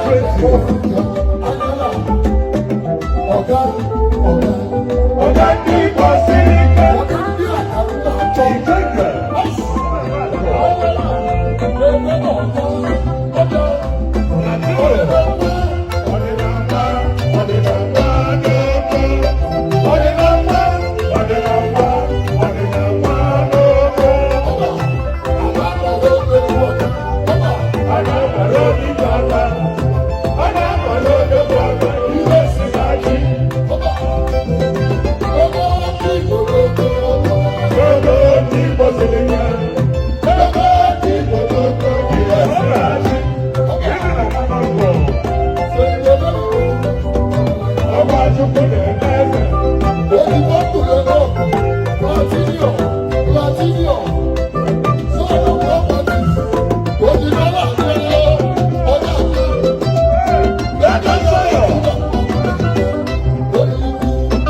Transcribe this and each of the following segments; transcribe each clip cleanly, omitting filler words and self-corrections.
20. Ọ̀gá ọ̀gá. Ọ̀gá ndị Igbo siri ike. Ọ̀gá ndị a ka m na-achọ. Ikenga. Ọdịnala, ọdịnala n'ogo. Ọdịnala, ọdịnala, ọdịnala n'ogo. A na-agbara obi gị aka. A na-agbara obi gị aka. Iwe si na chi. Ogo ndị Igbo siri ike. Ogo ndị Igbo n'ogo. Iwe si na chi. Gịnị na mmanụ? Ọba Chukwu na-eme eze. Ada Sayo.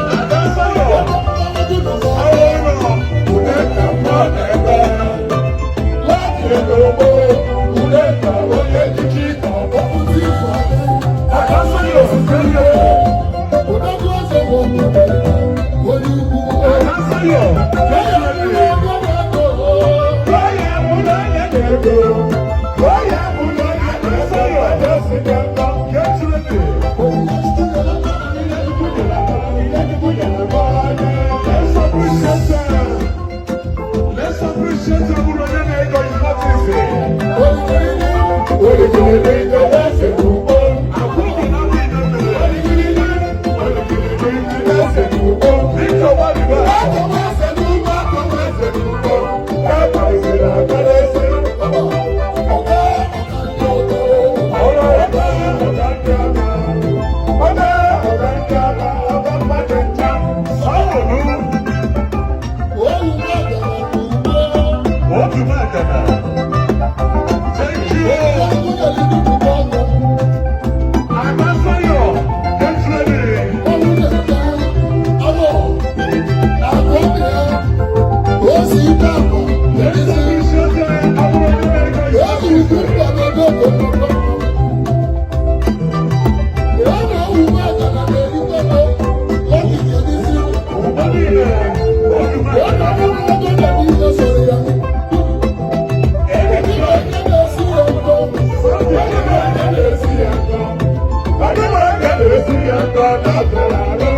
Ada Sayo. Awolo. Udeka mma na-ebe. Láti ètò Udeka onye echichi ka ọ bụ. Ada Sayo. Ada Sayo. Lọ́yà mú lọ́yà n'ego. Lọ́yà mú lọ́yà n'ego. Ada si n'ego. Get ready. Let's appreciate them. Let's appreciate them. Onye na-ego is not easy. Akwụghị na ndị mere. Victor Wadiba. Ọ̀rọ̀ ọ̀gá ọ̀gá ndị agha. Ọ̀gá ọ̀gá ndị agha, ọ̀gá mmadụ ncha. Sawolu. Otu Magana. Thank you. Adasayo, get ready. Let's appreciate them. Abụrụ onye na-ego is not easy. Ụba niile, otu Magana. Esi ya nkọ na-abịara arụ.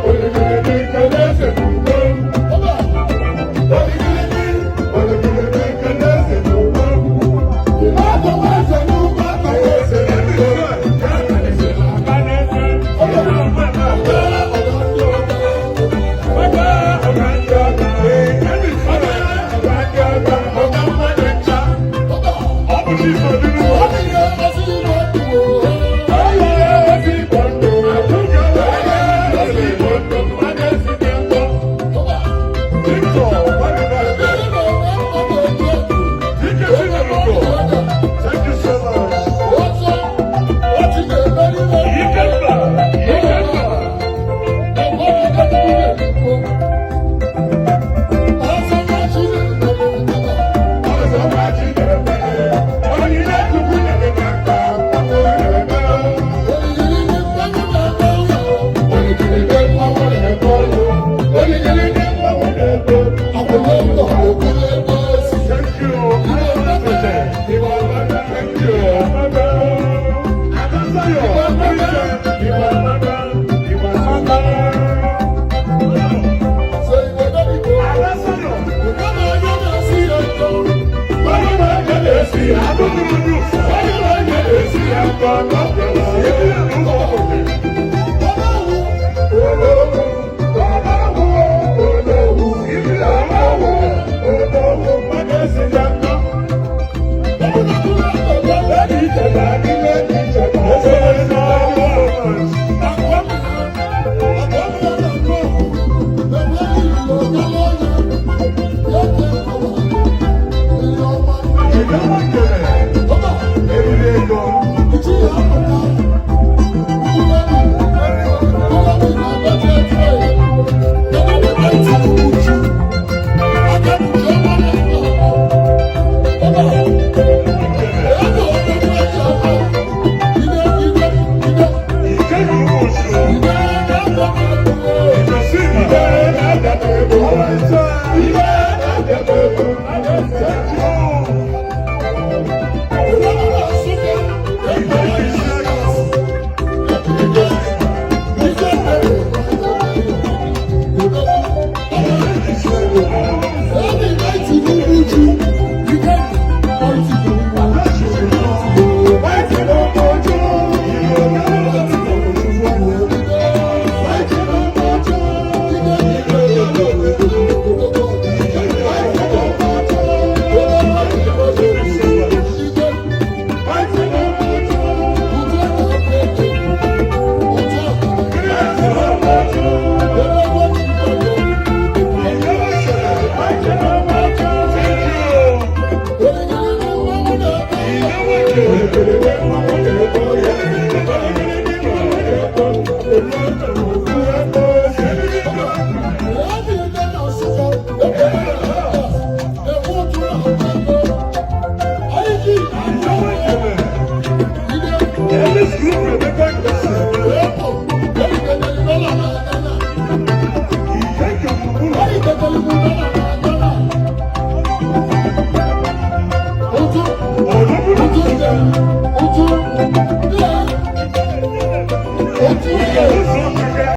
Oligilidi ka na-ese n'ugbo. Oligilidi, oligilidi ka na-ese n'ugbo. Ese n'ugbo, ese n'ugbo. Aka na-ese. Ọga, ọga ndị ọga. Ọga ndị ọga, ọga mmadụ ncha. Ọ bụ Chief Oduru. Onye ezi Igbo ndụ. Onye ezi Igbo ndụ. Mmadụ esi dị nkọ. Victor Nwadibeze. Dike Chinelugo. Thank you so much. Ikemba. Ikemba. Ọzọ ma Chineke. Onyinye Chukwu nyere n'aka. Nyere. Oligilide mmanwụ na-ego. Oligilide mmanwụ na-ego. Thank you. Thank you. Adasayo. Igbo amaka. Adasayo. Onye na-ege na-esi ya. Onye na-ege na-esi ya nkọ n'ọbịa. Olówu, olówu, olówu, olówu, olówu, mmadụ esi ya nkọ. Lẹ́yìn ìjẹ̀bà nílé ìjẹ̀bà. Ìjọba kẹrẹ, eriri ego. Kẹrẹ.